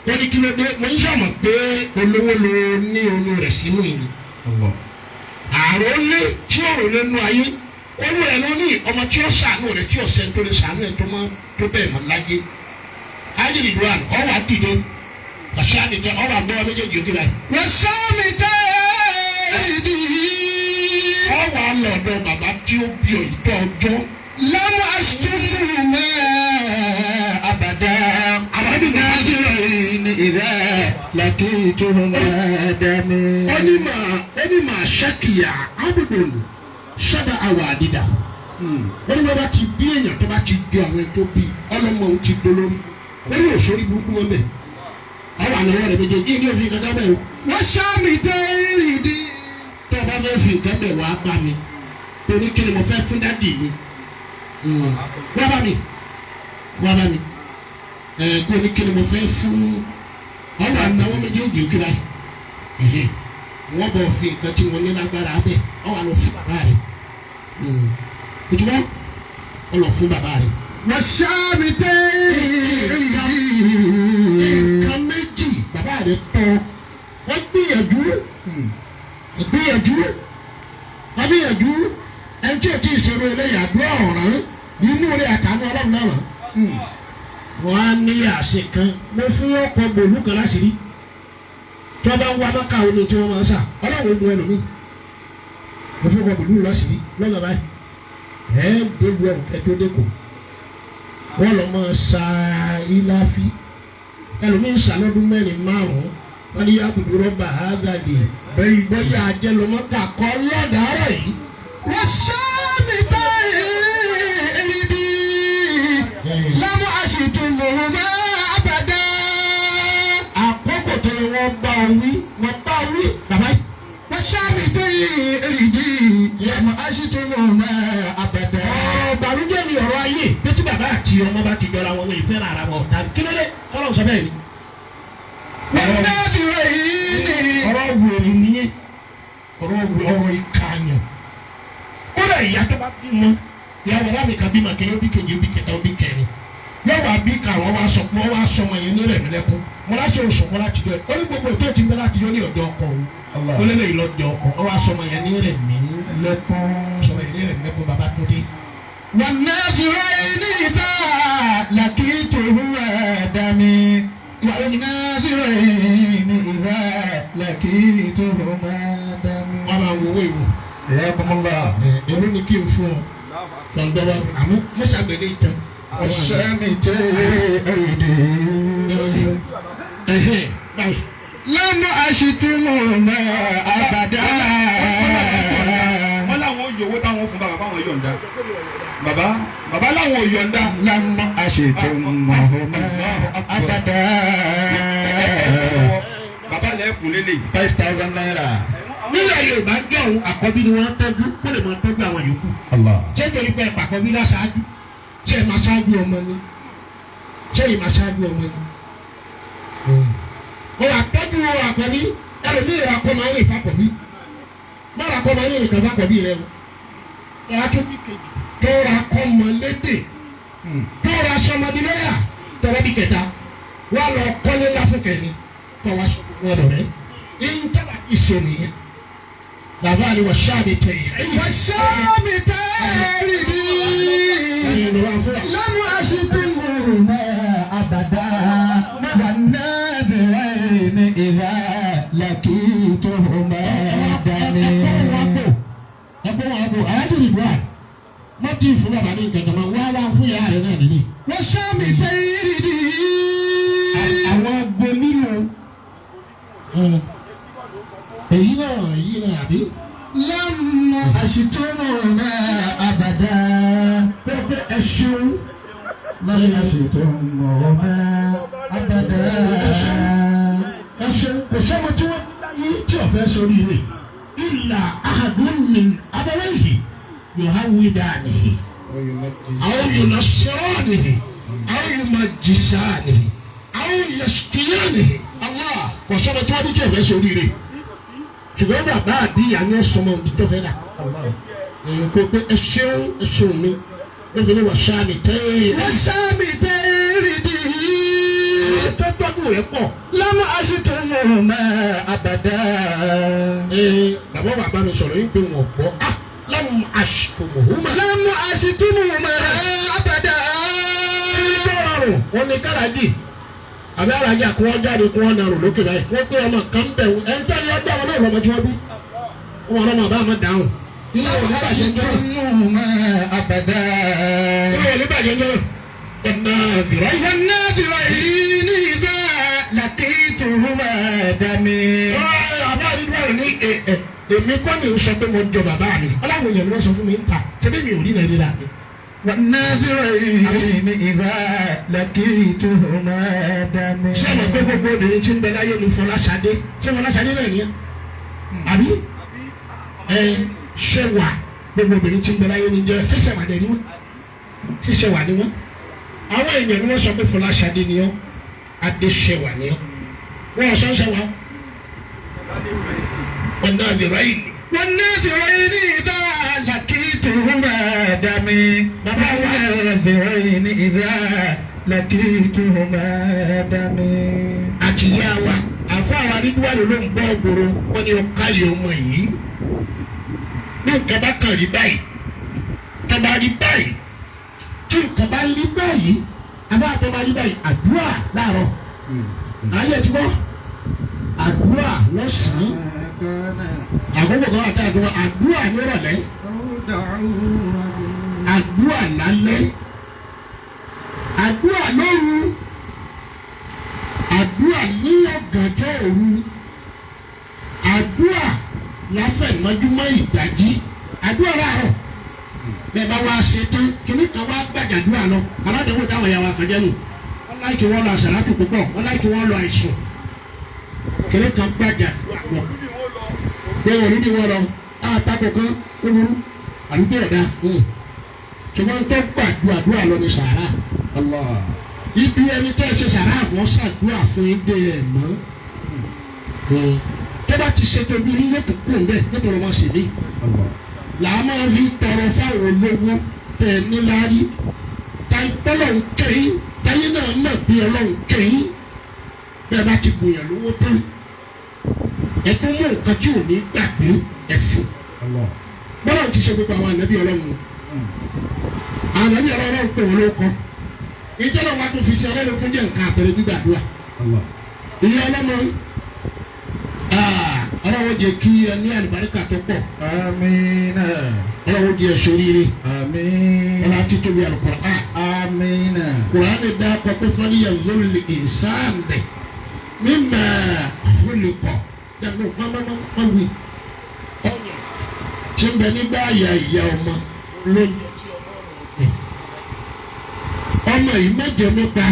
ó ní kí ló dé mo ń sọ̀mọ̀ pé olówó ló ní oyún rẹ̀ sínú yìí àrùn lé tí òrùn lé nú ayé olú rẹ̀ ló ní ọmọ tí ó ṣàánú rẹ̀ tí ọ̀sẹ̀ tó lè ṣàánú ẹ̀ tó mọ́ tó bẹ́ẹ̀ mọ́ láyé ayélujára ọwọ́ àdìde ọ̀ṣẹ́ àdìjẹ ọwọ́ àgbọ̀wọ́ méjèèjì òkè báyìí والشام تردي ọwọ́ àlọ́dọ̀ bàbá tí ó bí ọ ìtọ́ ọjọ́ لم أشتمهما أبدا. ناظرين إذا لقيتهما دمي. Ó ní màá ṣàkìyà ábùdùn sábà àwọ̀ àdìdà ó ní bàbá ti bí èèyàn tó bá ti di àwọn ẹni tó bí ọlọ́mọ òun ti dolórí ó ní òṣèré burúkú mọ́ mẹ́ ọwọ́ àlọ́wọ́ rẹ̀ méjèèjì ní òfin kankan bẹ́ẹ̀ o. والشام تردي Tó o bá fẹ́ fi nǹkan bẹ̀ wá bá mi torí kí ni mo fẹ́ fún dádì mi wá bá mi wá bá mi ẹ̀ kó ní kí ni mo fẹ́ fún ọwọ́ àtàwọn méjèèjì òkè báyìí ẹ̀hẹ́n wọ́n bọ̀ fi nǹkan tí mo ní lágbára bẹ̀ ọwọ́ àlọ́ fún bàbá rẹ̀ ojúmọ́ ọ lọ fún bàbá rẹ̀. والشام تردي Nǹkan méjì bàbá rẹ̀ tọ́ wọ́n gbìyànjú gbìyànjú wọ́n gbìyànjú ẹni tí o ti ṣerú eléyà àdúrà ọ̀ràn nínú rẹ̀ àtàánú ọlọ́run náà ràn. Wọ́n á ní àṣẹ kan mo fún ọkọ̀ bòlú kan láṣìírí tí wọ́n bá ń wá mọ́ká omi tí wọ́n máa ń sà ọlọ́run ogun ẹlòmíì mo fún ọkọ̀ bòlú láṣìírí lọ́nà báyìí ẹ̀ délu ẹ̀rù kẹ́tó dẹ́kọ̀ wọ́n lọ́ máa sa iláfi ẹlòmíì ń sà lọ́dún mẹ́rin márùn-ún wọ́n ní yàgùdù rọ́bà ágàdì bóyá ajẹ́lọ́mọ́ká kọ́ lọ́dàárọ̀ yìí. والشام تردي لم أشتمهما أبدا. Àkókò tó yẹ wọ́n bá ọ wí wọ́n bá ọ wí bàbá yìí. والشام تردي لم أشتمهما أبدا. Ọ̀rọ̀ ìbànújẹ́ ni ọ̀rọ̀ ayé bí tí bàbá àti ọmọ bá ti jọra wọn wọn ìfẹ́ ara wọn ọ̀tá kí ló dé kọ́lọ́ sọ bẹ́ẹ̀ ni. والنار Ọ̀rọ̀ ìkànnì. Kódà ìyá tó bá bímọ, ìyá bàbá mi kan bímọ kiri, ó bí kejì, ó bí kẹta, ó bí kẹrin. Yóò wá bí karùn-ún, wá sọ pé wọ́n wá sọmọ yẹn ní rẹ̀mí lẹ́kún. Mo láṣọ òṣùpọ̀ láti jọ ẹ̀. Ó ní gbogbo ètò ìtì ń bẹ láti jọ ní ọ̀dọ̀ ọkọ òun. Ó lé lẹ́yìn lọ́jọ́ ọkọ. Ó wá sọmọ yẹn ní rẹ̀mí lẹ́kún. Sọmọ yẹn ní rẹ̀mí lẹ́kún bàbá tó dé. والناظرين إذا لقيتهما دمي والناظرين إذا لقيتهما دمي Wọ́n máa ń wo owó ìwò. حياكم الله Èrò ni kí n fún ọ. Lọ́ndọ́wọ́ àmú mọ́ṣágbélé ìtàn. والشامتين Ẹ̀hẹ́n báyìí. لم أشتمهما أبدا Wọ́n láwọn ò yọ owó táwọn fún bàbá báwọn yọ̀ǹda. Bàbá bàbá láwọn ò yọ̀ǹda. لم أشتمهما أبدا Bàbá lẹ̀ fún lélẹ̀. 5,000 naira. Nílẹ̀ Yorùbá ń jọ òun àkọ́bí ni wọ́n tọ́jú kó lè máa tọ́jú àwọn yòókù. Allah. Ṣé nítorí pé ẹ̀pà àkọ́bí láṣáájú? Ṣé ẹ̀ máa ṣáájú ọmọ ni? Ṣé ẹ̀ máa ṣáájú ọmọ ni? Ó wà tọ́jú àkọ́bí ẹlòmíì rà kọ́ máa ń rìn fákọ̀bí. Má ra kọ́ máa ń rìn kan fákọ̀bí rẹ o. Tọ́ra tó bí kejì. Tó ra kọ́ mọ lédè. Tó ra sọmọdé lọ́yà. Tọ́ra bí kẹta. Wà lọ kọ́lé láfùkẹ́ ni. Kọ́ wa sọ gbogbo ọ̀dọ̀ rẹ. Ìntàwá ìṣe nìyẹn. Bàbá ni wà sáàbì tẹ̀yìn. والشامتين Ẹ̀yin ló wá fún wa. لم أشتمهما أبدا والناظرين إذا لقيتهما دمي Ẹgbẹ́ wọn àbò alájò ìlú à. Wọ́n ti fún bàbá ní nǹkan kan máa wá wá fún ìyá rẹ̀ náà nílé. والشامتين Àwọn agbo nínú èyí náà èyí náà àbí. لم أشتمهما أبدا Pẹ́pẹ́ ẹ ṣeun. لم أشتمهما أبدا Ẹ ṣeun kò sọ́mọ tí wọ́n yí tí ọ̀fẹ́ sórí rẹ̀. Ìlà ahadun min abawayhi yuhawwidanihi. أو ينصرانه أو يمجسانه أو يسقيانه الله kò sọ́mọ tí wọ́n bí tí ọ̀fẹ́ sórí rẹ̀ ṣùgbọ́n bàbá àbí ìyá ni ọ̀sọ́mọ ohun tó fẹ́ dà الله kò pé ẹ ṣeun ẹ ṣeun mi ló fi ní wà sáàmì tẹ́ẹ̀ والشامتين tó tọ́jú rẹ̀ pọ̀ لم أشتمهما أبدا ee bàbá bàbá mi sọ̀rọ̀ yín pé wọ́n gbọ́ ah lámù àṣìkòmọ̀húnmá لم أشتمهما أبدا tó rọrùn wọn ni káràjì àbí arájà kí wọ́n jáde kí wọ́n narò lókè báyìí wọ́n pé ọmọ kan bẹ̀ wọ́n ẹ̀ ń tẹ́ yọ dá wọn náà lọ́mọ tí wọ́n bí wọn lọ́mọ bá wọn dáhùn ilé لم wọn ní bàjẹ́ ń jọ́nà أشتمهما أبدا ilé wọn ní bàjẹ́ ń jọ́nà ọ̀nà ìrọ̀ yìí. والناظرين إذا لقيتهما دمي àbá àdúrà rẹ̀ ní èmi kọ́ ni sọ pé mo jọ bàbá mi ọlọ́run èèyàn ni wọ́n sọ fún mi ń ta ṣebí mi ò rí nàìjíríà mi. والناظرين إذا لقيتهما دمي ṣé àwọn pé gbogbo obìnrin tí ń bẹ láyé ni Fọláṣadé ṣé Fọláṣadé náà nìyẹn àbí ẹ ṣé wà gbogbo obìnrin tí ń bẹ láyé ni jẹ ṣẹṣẹ wà dẹ ni wọn ṣẹṣẹ wà ni wọn àwọn èèyàn ni wọn sọ pé Fọláṣadé ni ọ Adéṣẹwà ni ọ wọn sọ ń ṣẹwà ọ̀nà àbẹ̀rẹ̀ yìí والناظرين إذا لقيتهما دمي والناظرين إذا لقيتهما دمي àti ìyá wa àfọ àwọn arídúwà ló ń bọ́ gbòòrò wọn ni ọ̀ka yìí ọmọ yìí ní nǹkan bá kàn rí báyìí tọ́ba rí báyìí tí nǹkan bá rí báyìí àbá àtọ́ba rí báyìí àdúrà láàárọ̀ ayé ti bọ́ àdúrà lọ́sàn-án àkókò kan àti àdúrà àdúrà nírọ̀lẹ́ àdúrà lálẹ́ àdúrà lóru àdúrà ní ọ̀gànjọ́ òru àdúrà láfẹ̀mọ́júmọ́ ìdájí àdúrà láàárọ̀ bẹ́ẹ̀ bá wá ṣe tán kìnnì kan wá gbàgàdúrà lọ aládùúgbò táwọn ìyàwó àkànjẹ́ nù wọ́n láìkí wọ́n lọ àṣàlátù púpọ̀ wọ́n láìkí wọ́n lọ àìsùn kìnnì kan gbàgàdúrà lọ bẹ́ẹ̀ wọ́n ní wọ́n lọ àtakò kan ó burú àdúgbò ẹ̀dá ṣùgbọ́n tó gbàdúrà lọ ní sàárà Allah. ibi ẹni tẹ́ ẹ ṣe sàrà àwọn ṣàdúrà fún yín dé ẹ̀ mọ́. Tẹ́ Bá ti ṣètò bí yín yóò tún kú ń bẹ́ẹ̀ nítorí wọ́n sì ní. Làá máa fi tọrọ fáwọn olówó tẹ̀ níláárí. Ọlọ́run kẹ́yìn táyé náà mọ̀ pé Ọlọ́run kẹ́yìn. Bẹ́ẹ̀ bá ti gbìyànjú lówó tán, ẹ tún mú nǹkan tí ò ní gbàgbé ẹ fún. Bọ́lá ti ṣe gbogbo àwọn ànábì Ọlọ́run. Àwọn ànábì Ọlọ́run pè wọ́n lóko. Ìjọba wa tún fi ṣe ọlọ́run tó jẹ́ nǹkan àpẹẹrẹ gbígbàdúrà. Ìyá ọlọ́mọ Ọlọ́run jẹ́ kí ẹ ní àlùbáríkà tó pọ̀. Amina. Ọlọ́run jẹ́ sóríire. Àmín. Ọlọ́run ti tóbi Al-Qur'an. Amina. Kùránì dá kọ́kọ́ fọ́níyà lórí ìsáàmì mímà khuliqa dànù mọ́mọ́mọ́ wí. Tí ń bẹ nígbà àyà ìyá ọmọ lónìí. Ọmọ yìí mẹ́jọ nípa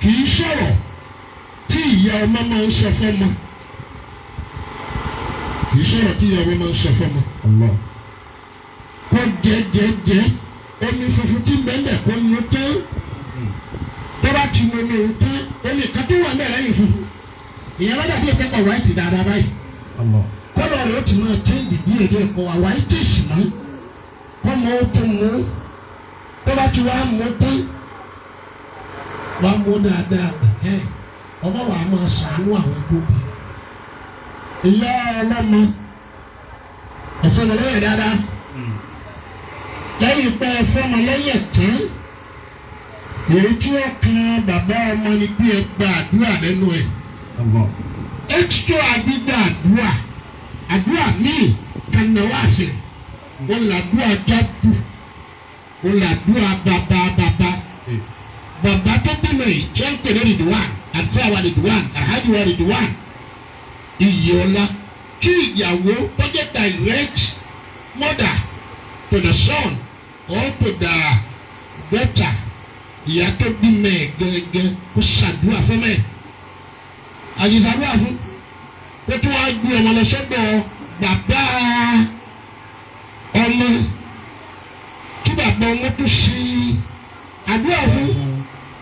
kì í sọ̀rọ̀ tí ìyá ọmọ máa ń sọ fọ́mọ. Kì í sọ̀rọ̀ tí ìyá ọmọ máa ń sọ fọ́mọ. Kó jẹ jẹ jẹ omi funfun tí mbẹ́mbẹ́ kó nu tán. Tó bá ti nu omi tán, omi kan tó wà mẹ́rẹ̀ yìí funfun. Ìyẹn lọ́dà bí ìpẹ́kọ̀ wáìtì dáadáa báyìí. Kọ́lọ̀ rẹ̀ ó ti máa chẹ́ǹgì díẹ̀ díẹ̀ kọ́ wa wáìtì ṣùgbọ́n kọ́mọ ó tún mú. Tó bá ti wá mú tán, wá mú dáadáa ẹ̀ ọmọ wa máa ṣàánú àwọn tó bí. Ìyá ọlọ́mọ ẹ̀fọ́ mi lọ́yẹ̀ dáadáa. Lẹ́yìn pé ẹ̀fọ́ mi lọ́yẹ̀ tán, èyí tí ó kan bàbá ọmọ ni pé ẹ gba àdúrà lẹ́nu ẹ̀. Extra gbígbà àdúrà àdúrà míì kan náà wà fẹ́ wọn làdúrà jáde wọn làdúrà bàbá bàbá bàbá tó bímọ yìí jẹ́ ń pè ní Ridwan àlùfáà wa Ridwan alhaji wa Ridwan iyì ọlá kí ìyàwó tó jẹ́ direct mother to the son or to the daughter ìyá tó bímọ ẹ̀ gẹ́gẹ́ kó ṣàdúrà fún mẹ́ àjẹsàdúrà fún kó tún wá gbé ọmọ lọ sọ́dọ̀ bàbá ọmọ kí bàbá ọmọ tó ṣe àdúrà fún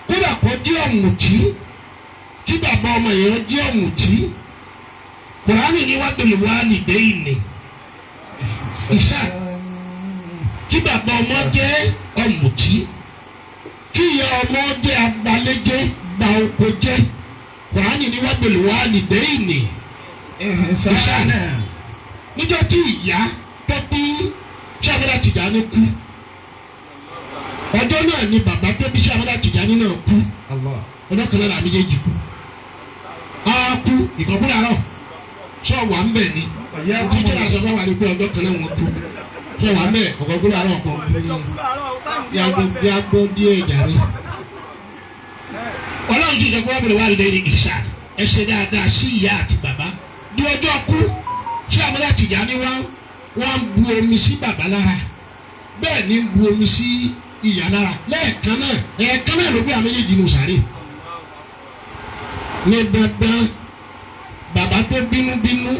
kódà kó jẹ́ ọ̀mùtí kí bàbá ọmọ yẹn jẹ́ ọ̀mùtí. Kùránì ní wá pẹ̀lú wá nìdé ìní ìṣá kí bàbá ọmọ jẹ́ ọ̀mùtí kí ìyá ọmọ jẹ́ abalẹ́jẹ́ gba oko jẹ́. Kùránì ní wá pẹ̀lú wá nìdé ìní ìṣá níjọ́ tí ìyá tó bí Ṣàmúlà Tìjàní kú, ọjọ́ náà ni bàbá tó bí Ṣàmúlà Tìjàní náà kú. Ọjọ́ kan náà làmì yéjì kú. Á kú ìkọ̀kú làárọ̀ sọ wà ń bẹ̀ ni títí náà sọ fún wa ni pé ọjọ́ kan náà wọ́n kú sọ wà ń bẹ̀ ọ̀kọ̀kú làárọ̀ kọ̀ yàgbọ́ díẹ̀ jàre. Ọlọ́run ti sọ pé wọ́n bẹ̀rẹ̀ wà lóde ìṣà ẹ ṣe dáadáa sí ìyá àti bàbá ní ọjọ́ kú. Ṣàmúlà Tìjàní wọ́n ń bu omi sí bàbá lára bẹ́ẹ̀ ni ń bu omi sí ìyá lára lẹ́ẹ̀kan náà ẹ̀ẹ̀kan náà ló gbé àwọn méjèèjì nù sàárè. Ní dandan bàbá tó bínúbínú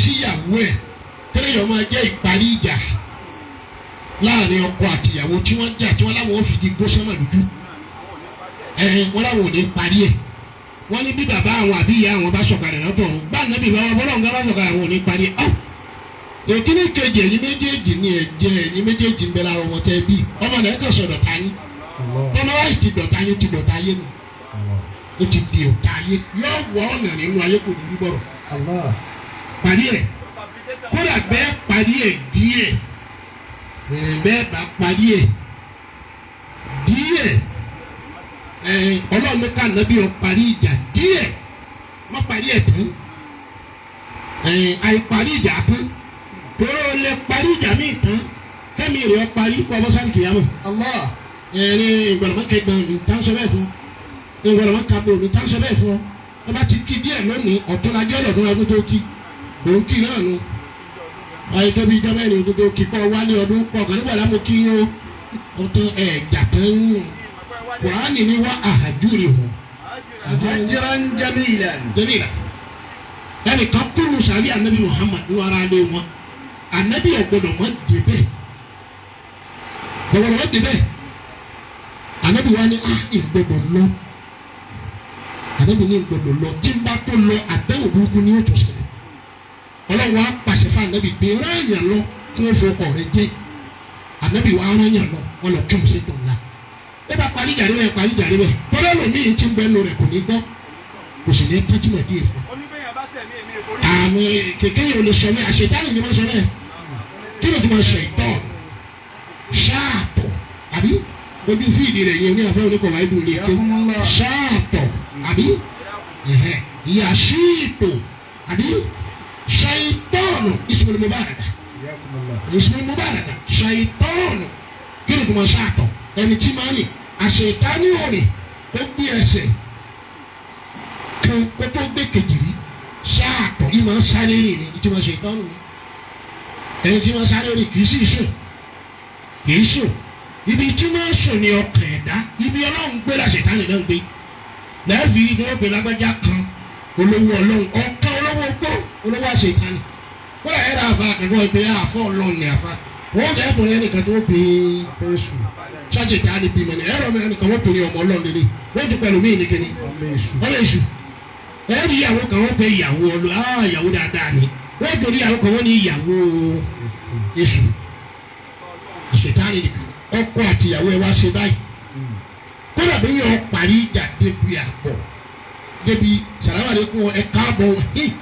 síyàwó ẹ̀ kẹ́lẹ́ yọ̀ máa jẹ́ ìparí ìjà láàrin ọkọ àtìyàwó tí wọ́n jà tí wọ́n láwọn ò fi di gósánmà lójú wọ́n láwọn ò ní parí ẹ̀. Wọ́n ní bí bàbá àwọn àbí ìyá àwọn bá sọ̀kalẹ̀ lọ́tọ̀ ọ̀run bá nàbí bàbá bọ́lá òun bá sọ̀kalẹ̀ àwọn ò ní parí ẹ̀. Èkíní kejì ẹ̀yin méjèèjì ní ẹ̀jẹ̀ ẹ̀yin méjèèjì ń bẹ lára wọn tẹ́ bí ọmọ rẹ̀ kàn sọ dọ̀tá yín ọmọ wa ti dọ̀tá yín ti dọ̀tá yé nu ó ti di ọ̀tá yé yọ wọ ọ̀nà nínú ayé kò ní bọ̀rọ̀ parí ẹ̀ kódà bẹ́ẹ̀ parí ẹ̀ díẹ̀ bẹ́ẹ̀ bá parí ẹ̀ díẹ̀ Ọlọ́run ká nàbí ọ parí ìjà díẹ̀ má parí ẹ̀ tán àìparí ìjà tán tóró lè parí ìjà míì tán kẹ́mi rẹ̀ parí kọ́ ọbọ̀ sáré kìyàmọ̀. Ẹni ìgbàlọ́mọ kẹgbẹ́ mi tá ń sọ bẹ́ẹ̀ fún ìgbàlọ́mọ kabo mi tá ń sọ bẹ́ẹ̀ fún ọ ọba ti kí díẹ̀ lónìí ọ̀túnlajẹ́ ọ̀dọ́dún tó kí òun kí náà nu ayé tóbi ìjọba ẹni tó kí kọ́ wálé ọdún kọ́ ọ̀gá nígbà láwọn kí yín o ọ̀tún ẹ̀jà tán ń Kùránì ni wá àhàjúrì hù. Hajran jamilan. Jamila ẹnìkan kúrú sàbí anabi Muhammad ní ara lé wọn anabi ọgbọdọ mọ débẹ̀ ọgbọdọ mọ débẹ̀ anabi wa ni a ìgbọdọ lọ Ànábì ní gbọ́dọ̀ lọ tí n bá tó lọ àdéhùn burúkú ní òtún ṣẹlẹ̀. Ọlọ́run wa pàṣẹ fún Ànábì pé ráàyàn lọ kí wọ́n fọkọ̀ rẹ jẹ́. Ànábì wa ráàyàn lọ wọ́n lọ kírun sí tòun la. Ẹ bá parí ìjà rẹ parí ìjà rẹ bẹ́ẹ̀. Tọ́lá lòmíì ti ń bẹ́ẹ̀ nù rẹ̀ kò ní gbọ́ kò sì ní tẹ́tí mọ̀ díẹ̀ fún. Àmì kèké yìí ò lè sọ mí àṣetáyìn ni wọ́n sọ bẹ́ẹ̀. Kí ló ti máa ṣe ìtọ́? Ṣáàtọ̀ àbí ojú fíìdì rẹ̀ yẹn ní àfẹ́ oníkọ̀wá ibùn lè tó ṣáàtọ̀ àbí yàṣíìtò àbí ṣàìtọ́ọ̀nù ismul mubaraka ismul mubaraka ṣàìtọ́ọ̀nù. Kí ló ti máa ṣáàtọ̀? Ẹni tí máa rìn àṣetánì òrìn ó gbé ẹsẹ̀ kan kó tó gbé kejì rí ṣáàtọ̀ yìí máa ń sáré rìn ní tí máa ṣe ìtọ́nù ni. Ẹni tí máa sáré rìn kì í sì sùn kì í sùn. Ibi tí máa sùn ní ọkàn ẹ̀dá ibi Ọlọ́run gbé làṣetánì náà gbé lẹ́ẹ̀fì ni wọ́n gbé lágbájá kan olówó Ọlọ́run ọ̀kan olówó gbó olówó àṣetánì wọ́n yà ẹ̀rọ àfa akẹ́kọ̀ọ́ ìpè àfọ̀ Ọlọ́run ní àfa wọ́n jẹ́ ẹ̀kùnrin ẹnìkan tó gbé ṣàṣetánì bímọ ní ẹ̀rọ mi ẹnìkan wọ́n pè ní ọmọ Ọlọ́run lélẹ̀ wọ́n ti pẹ̀lú mí nìkíní wọ́n lè sùn ẹ̀rí ìyàwó kan wọ́n pe ìyàwó ọlọ́ ah ìyàwó dáadáa ni wọ́n torí ìyàwó kan wọ́n ní ìyàwó Èṣù àṣetánì nìkan ọkọ àti ìyàwó ẹ wá ṣe báyìí kódà bí yàn parí ìjà débi àpọ̀ débi sàlámàlékún ẹ káàbọ̀ hìn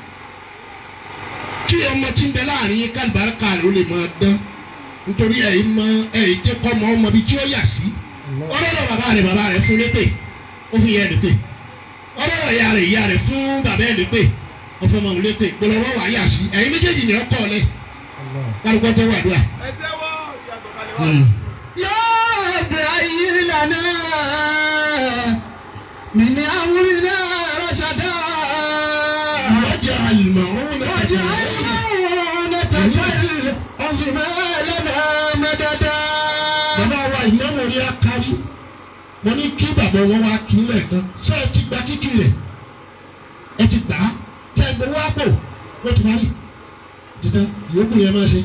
kí ọmọ tí ń bẹ láàrin yín kálíbáràkà rẹ ó lè máa dán nítorí ẹ̀ mọ ẹ̀ jẹ́ kọ́ ọmọ ọmọ bíi tí ó yà sí ọlọ́dọ̀ bàbá rẹ̀ fún lépè ó fi yẹ ẹ̀ lépè ọlọ́rọ̀ ìyá rẹ̀ fún bàbá ẹ̀ lépè ọ̀fọ̀ ọmọ òun lépè gbọlọ́wọ́ wà yà sí ẹ̀yin méjèèjì ni ọkọ̀ ọ̀lẹ́ kálukọ́ tẹ́ wà dùà. Ẹ tẹ́wọ́ ìyàtọ̀ kalẹ̀ wá. يا رب هيئ لنا من أمرنا رشدا واجعل معونتك واجعل معونتك العظمى لنا مددا. Bàbá wa ìnáwó orí akárí mo ní kí bàbá wọn wá kí lẹ́ẹ̀kan ṣé ẹ ti gba kíkì rẹ̀ ẹ ti gbà á ṣé ẹ gbowó àpò ó ti parí dídán ìyókù yẹn máa ṣe.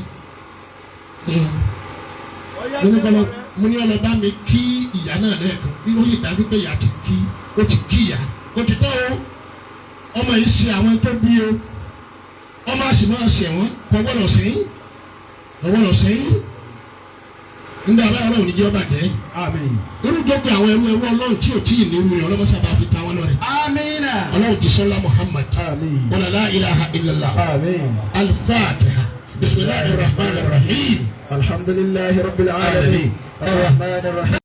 Mo ní ọlọ́ba mi kí ìyá náà lẹ́ẹ̀kan bí ó yìí dájú pé ìyá ti kí ó ti kí ìyá ó ti tọ́ o ọmọ yìí ṣe àwọn tó bí o ọmọ àṣì máa ṣẹ̀ wọ́n kò gbọ́dọ̀ sẹ́yìn kò gbọ́dọ̀ sẹ́yìn nígbà báyọ̀ Ọlọ́run ní jẹ́ ọba jẹ́. Àmín. Irú jókòó àwọn ẹrú ẹrú Ọlọ́run tí ò tí ì nírú rẹ̀ Ọlọ́run sábà fi ta wọn lọ́rẹ. Àmín. Ọlọ́run ti sọ́lá Muhammad. Àmín. Wala la ilaha illallah. Àmín. Al-Fatiha. Bismillahir rahmanir rahim. Alhamdulillahi rabbil alamin. Arrahmanir rahim.